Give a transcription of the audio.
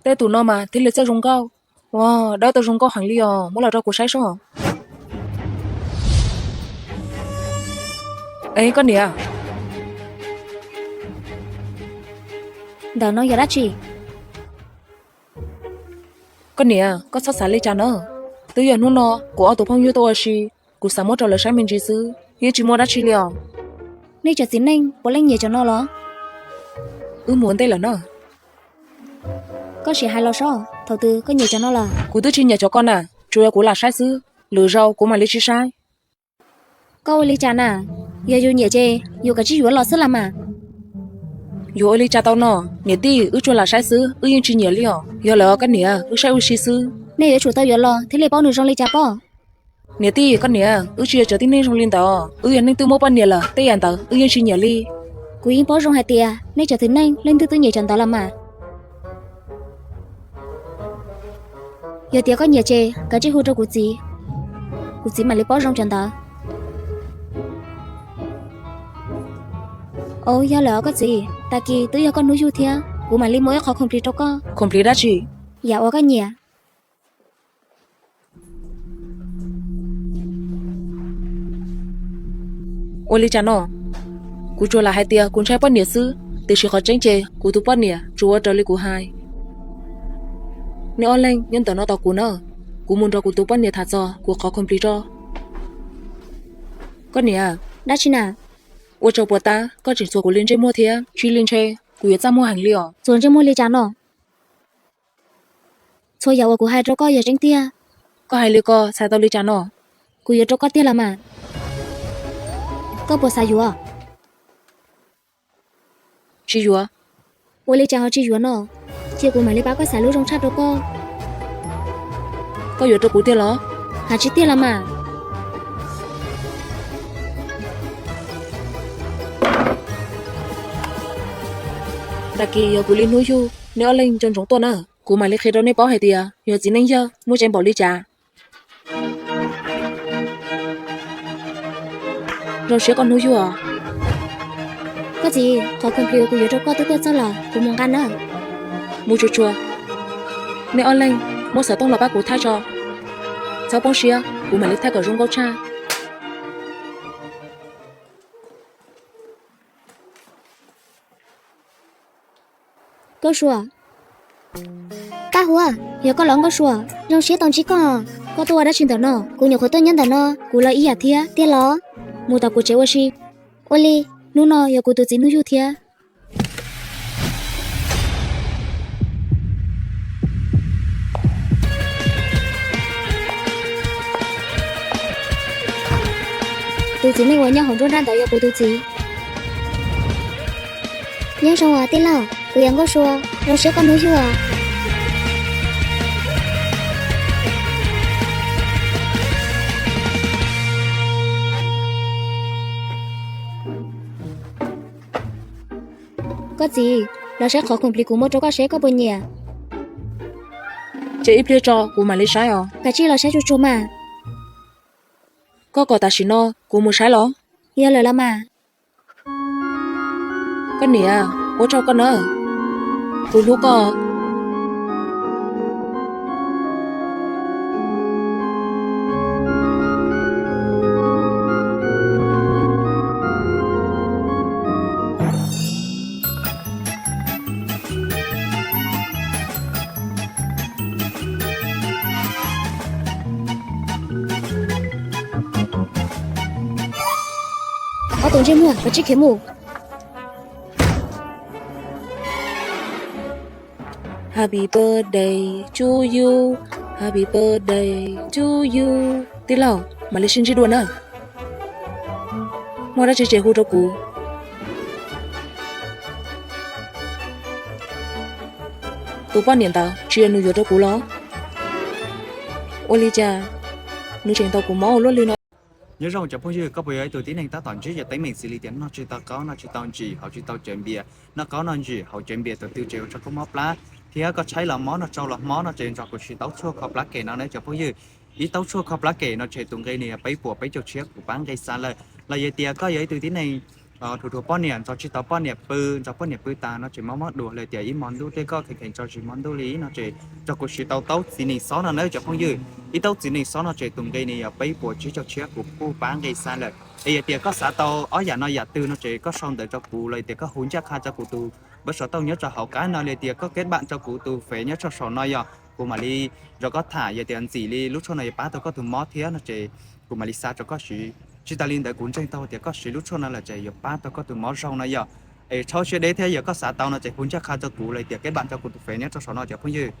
Tej tus no mas thiaj li txawj zoo nkauj. Ua, dawb tau zoo nkauj heev li os, muab los rau kuv saib soj. Es koj niam, ntawm no yog dab tsi? Koj niam, koj txhob xav li cas na. Twb yog hnub no kuv ob tug phooj ywg tuaj ua si, kuv xav muab rau lawv saib me ntsis xwb, yeej tsis muaj dab tsi li os. Nej cov txiv neej puav leej nyiam cov no los? Wb mus ua ntej lawm na. Koj sim hais los soj, thaum twg koj nyiam cov no lawm? Kuv twb tsis nyiam cov ko na, tsuas yog kuv lam saib xwb, lwm zaus kuv mam li tsis saib. Koj ua li cas na? Yog yus nyiam ces yus kav tsij yuav los xwb las mas. Yuav ua li cas tau no, niam tij, wb tsuas lam saib xwb, wb yeej tsis nyiam li os. Yog lawm os koj niam, wb saib ua si xwb. Nej yuav tsum tau yuav los thiaj li paub nws zoo li cas pob. Niam tij, koj niam, wb tsis yog cov tib neeg zoo li ntawd, wb yog neeg twb muaj poj niam lawm, tej yam ntawd wb yeej tsis nyiam li. Kuv yeej paub zoo hais tias nej cov txiv neej leej twg twb nyiam cov ntawd los mas. Yog tias koj nyiam ces kav tsij hu rau kuv txiv, kuv txiv mam li paub zoo cov ntawd. Au, yog lawm os koj txiv, tag kis twb yog koj hnub yug thiab, kuv mam li muab ib qho khoom plis rau koj. Khoom plis dab tsi? Yam uas koj nyiam. Ua li cas no? Kuv tsuas lam hais tias kuv ntshai poj niam xwb, tiam sis qhov tseeb ces kuv tus poj niam tsuas ua raws li kuv hais. Nej ob leeg nyob ntawm no tos kuv na, kuv mus nrog kuv tus poj niam tham txog kuv qhov khoom plis tso. Koj niam. Dab tsi na? Ua tsaug puas tab, koj tseem txuas kuv li ntsej muag thiab, tsis li ntshe kuv yuav txaj muag heev li os. Txuas ntsej muag li cas no? Txhua yam uas kuv hais rau koj yog tseeb tiag. Koj hais li ko txhais tau li cas no? Kuv yuav rau koj tiag los mas. Koj puas xav yuav? Tsis yuav. Ua li cas ho tsis yuav no? Cia kuv mam li pab koj xav lub zoo tshaj rau koj. Koj yuav rau kuv tiag los? Hais tsis tiag los mas. Tag kis yog kuv li hnub yug, nej ob leeg nco ntsoov tuaj na, kuv mam li qhia rau nej paub hais tias yog txiv neej yawg muaj tseeb npaum li cas. Zoo siab koj hnub yug os. Koj txiv, qhov khoom plis uas kuv yuav rau koj twb tuaj txog lawm, kuv mus nqa na. Mus tsuag tsuag. Nej ob leeg muab xov tooj los pab kuv thaij tso. Txhob poob siab, kuv mam li thaij kom zoo nkauj tshaj. Nkauj Sua. Pab Huab, yog koj los Nkauj Sua, zoo siab tau ntsib koj. Koj tuaj ua dab tsi ntawm no? Kuv nyuam qhuav tuaj nyob ntawm no, kuv los ib yam thiab, tiag los? Mus tom kuv tsev ua si. Ua li, hnub no yog kuv tus txiv hnub yug thiab. Tus txiv neej uas nyob hauv nruab nrab ntawd yog kuv tus txiv. Nyob zoo os tij laug, kuv yog Nkauj Sua, zoo siab koj hnub yug os. Koj txiv, los saib qhov khoom plis kuv muab rau koj seb koj puas nyiam. Cia ib pliag tso kuv mam li saib os. Kav tsij los saib tsuag tsuag mas. Koj kom tam sim no kuv mus saib los? Yog lawm los mas. Koj niam, ua tsaug koj na. Kuv hlub koj. Ob tug ntsej muag, koj tsis khiav mus. Happy birthday to you, happy birthday to you. Tij laug, mam li sib ntsib dua na. Muaj dab tsi ces hu rau kuv. Tus poj niam ntawd tsis yog nws yuav rau kuv los? Ua li cas nws tseem tau kuv mob ua luaj li no? Nyob zoo cov phooj ywg, koj puas yog ib tug tib neeg tab tom ntsib cov teeb meem xws li tias noj tsis tau qaub, noj tsis tau ntsim, haus tsis tau cawv npias, noj qaub noj ntsim, haus cawv npias tus twg tseem ua rau koj mob plab, thiab koj tshaib los mob, noj tsau los mob no ces nrog kuv siv taub tshuaj kho plab kem no nawb cov phooj ywg. Ib taub tshuaj kho plab kem no ces tus nqi nws yog peb puas peb caug tshiab, kuv pab nqi xa lawm. Los yog tias koj yog ib tug tib neeg Dhuav dhuav poj niam, ntxov tsis tau poj niam pw, ntxov poj niam pw tas no ces mob mob duav li tias ib hmo ntuj tej koj kheev kheev tso zis hmo ntuj li no ces tso kuv siv tau taub txiv nees xob no na cov phooj ywg. Ib taub txiv nees xob no ces tus nqi ni yog peb puas tsib caug tshiab, kuv kuj pab nqi xa lawm. Es yog tias koj xav tau ob yam no yam twg no ces koj sau ntawv rau kuv los tias koj hu ncaj qha rau kuv tus npawb xov tooj nyob rau hauv qab no li tias koj keb npam rau kuv tus fev nyob rau saum no yog kuv mam li nrog koj tham, yog tias ntxim li lub tshuaj no yuav pab tau koj tus mob thiab no ces kuv mam li xa rau koj siv. Tsis tas li ntawd kuv ntseeg tau tias koj siv lub tshuaj no lawm ces yuav pab tau koj tus mob zoo no yog. Es txhob siab deb thiab, yog koj xav tau no ces hu ncaj qha rau kuv los tias keb npam rau kuv tus fev nyob rau saum no cov phooj ywg.